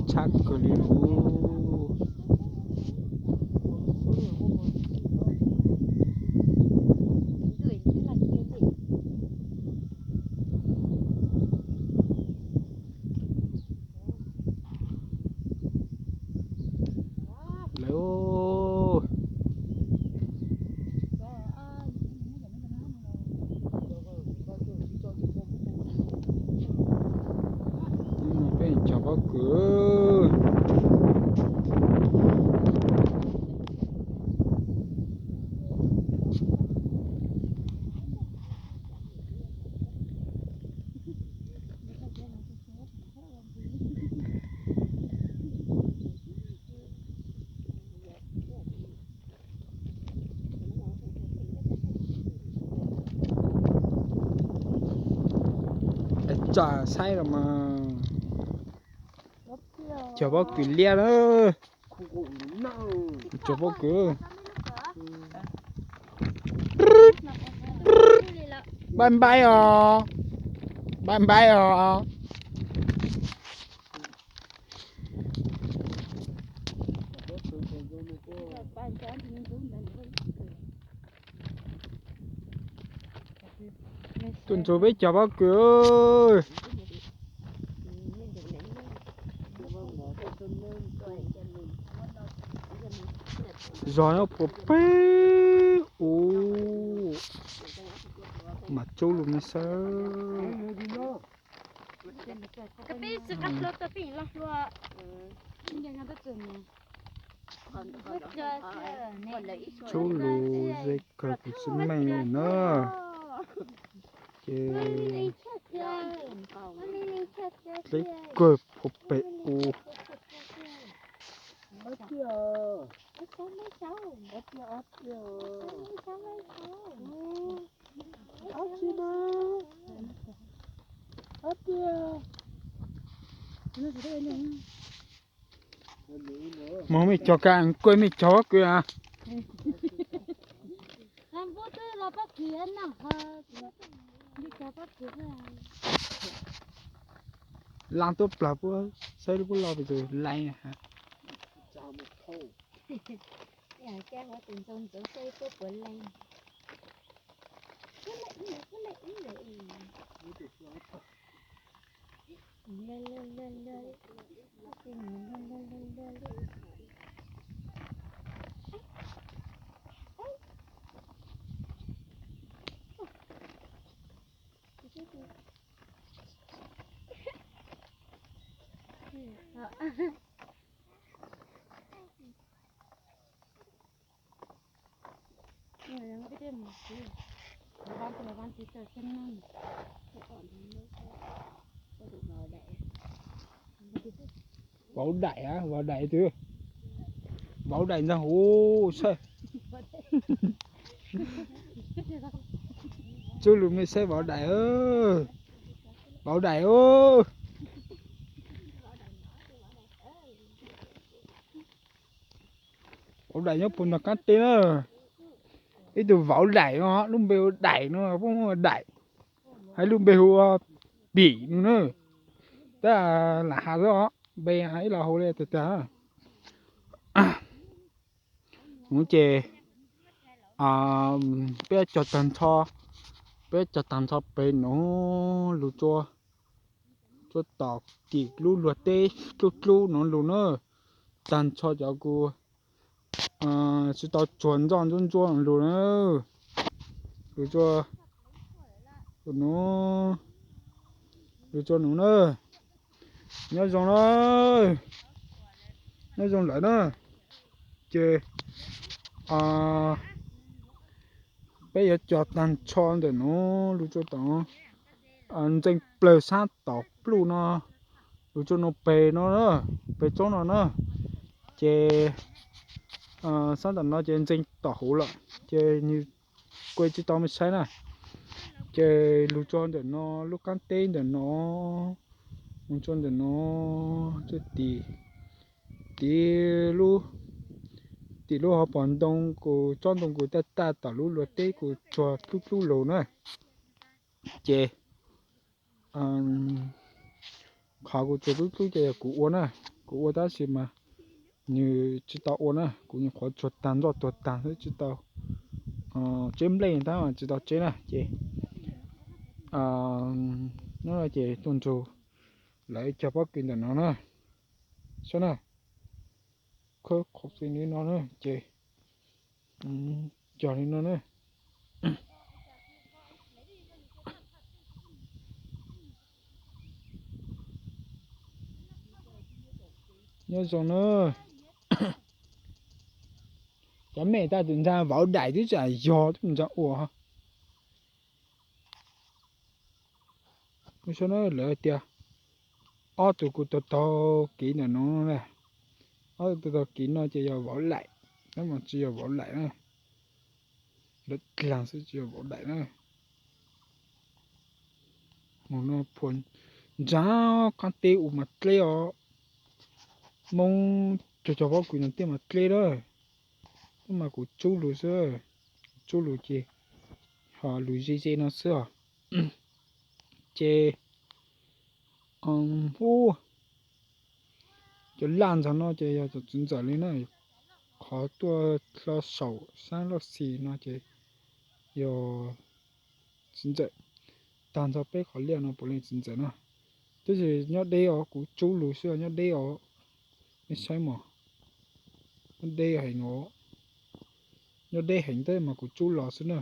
tshaj kawg li lauj. Lawv peb cov pob kws. Tsam saib los mas, cov pob kws liab na. Cov pob kws. Npaib npaib os. Npaib npaib os. Tuaj ntxuav peb cov pob kws. Zog nyob puag pem ub. Mas tsub lus me saib. Tsub lus ze kawg kuv xwb meej na. Ces dleb kawg puag pem ub. Moog mej cog ka, kuj mej cog kws a. Laaj tuab plag puab saib lub puab lo pes tsawg leej. Vauv daim, vauv daim twg? Vauv daim ntag hu saib. Tsub lus mej saib vauv daim, vauv daim. Vauv daim nyob puag nram qaab teb na. Ib tug vauv daim no, lub npe hu daim no, puab hu daim. Hab lub npe hu pim no na. Tab lam has xwb os, npe ib los hu li tag tag. Nuav ces peb cog tag nrho, peb cog tag nrho pem nuav lug tsua, tsua tom tim lub luag teb dlub dlub nuav lug na. Tag nrho cov kuv tsi tau tsuag nroj ntsuab ntsuab lug na. Lug tsua nuav, lug tsua nuav na. Nyob zoo na, nyob zoo lawm na. Ces peb yuav cog tag nrho ntawm nuav lug tsua tom ntxeev plawg sab tom pluj no, lug tsua nuav peg no, peg tsob no na. Ces sab tom no ces ntxeev tom huv lawm ces nwg kuj tsi tau mej saib na. Ces lug tsua ntawm no lub qaab teb ntawm no, lug tsua ntawm no, tsua tim, tim lub, tim lub hauv paus ntoo kuv, tsob ntoo kuv taj taj tom lub luag teb kuv tsuag dlub dlub lug na. Ces qhov kuv tsuag dlub dlub ces yog kuv ua na. Kuv ua tab sis mas nws tsis tau ua na, kuv nyuam qhuav tsuag tag nroj tuag tag xwb, tsis tau tseb nplej tab mas tsis tau tseb na ces no ces tuaj nrug lawv cog pob kws ntawm no na, saib na, khawb qhov txi li no na ces cog li no na. Nyob zoo na. Cov me tas tus ntsa vauv daim twb tsam yog tus ntsa ua. Saib na, lawv tias ob tug kuv taug taug kev ntawm no na, ob tug taug taug kev no ces yog vauv laim, tab mas tsis yog vauv laim na. Lawv dlaag xwb tsis yog vauv laim na. Mus no phuam ntsa, qaab teb ua mas dleb os. Moob cog cog pob kws no tej mas dleb lawm. Tab mas kuv tsub lug xwb, kuv tsub lug ces ho lug ze ze no xwb os. Ces ub, cov laj ntawm no ces yog cov txiv ntxawm li na. Qhov tuaj hlo saum sab loj xis no ces yog txiv ntxawm. Tag nrho peb qhov liaj no puav leej txiv ntxawm na. Tab sis nyob deb os, kuv tsub lug xwb, nyob deb os. Nej saib mog, nyob deb heev os, nyob deb heev tab mas kuv tsub los xwb na.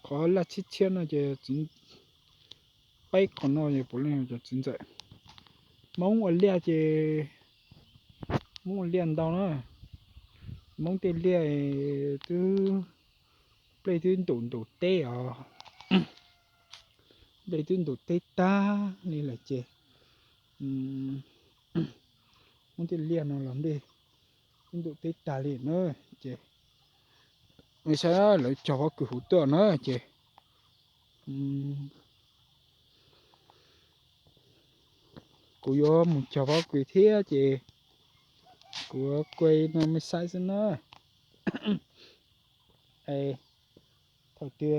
Qhov laj tshiab tshiab no ces txiv, peb qhov no ces puav leej cov txiv ntxawm. Moob ua liaj ces, Moob ua liaj ntau na. Moob tej liaj twb, nplej twb ntum ntum teb os. Nplej twb ntum teb tag li lawm ces Moob tej liaj no los nplej twb ntum teb tag li na. Ces saib lawv cog pob kws huv tuaj na ces kuv yuav mus cog pob kws thiab ces kuv ua no mej saib xwb na. Thaum twg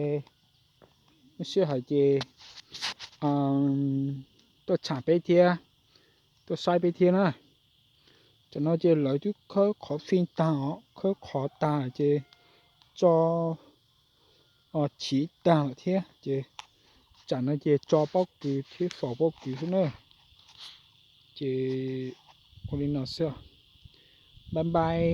muaj sij hawm ces tuaj tsham peb thiab, tuaj saib peb thiab na. Tam no ces lawv twb khawb qhov fij tag os, khawb qhov tag ces tso chiv tag lawm thiab ces tam no ces tso pob kws thiab faus pob kws xwb na. Ces ua li no xwb, bye bye.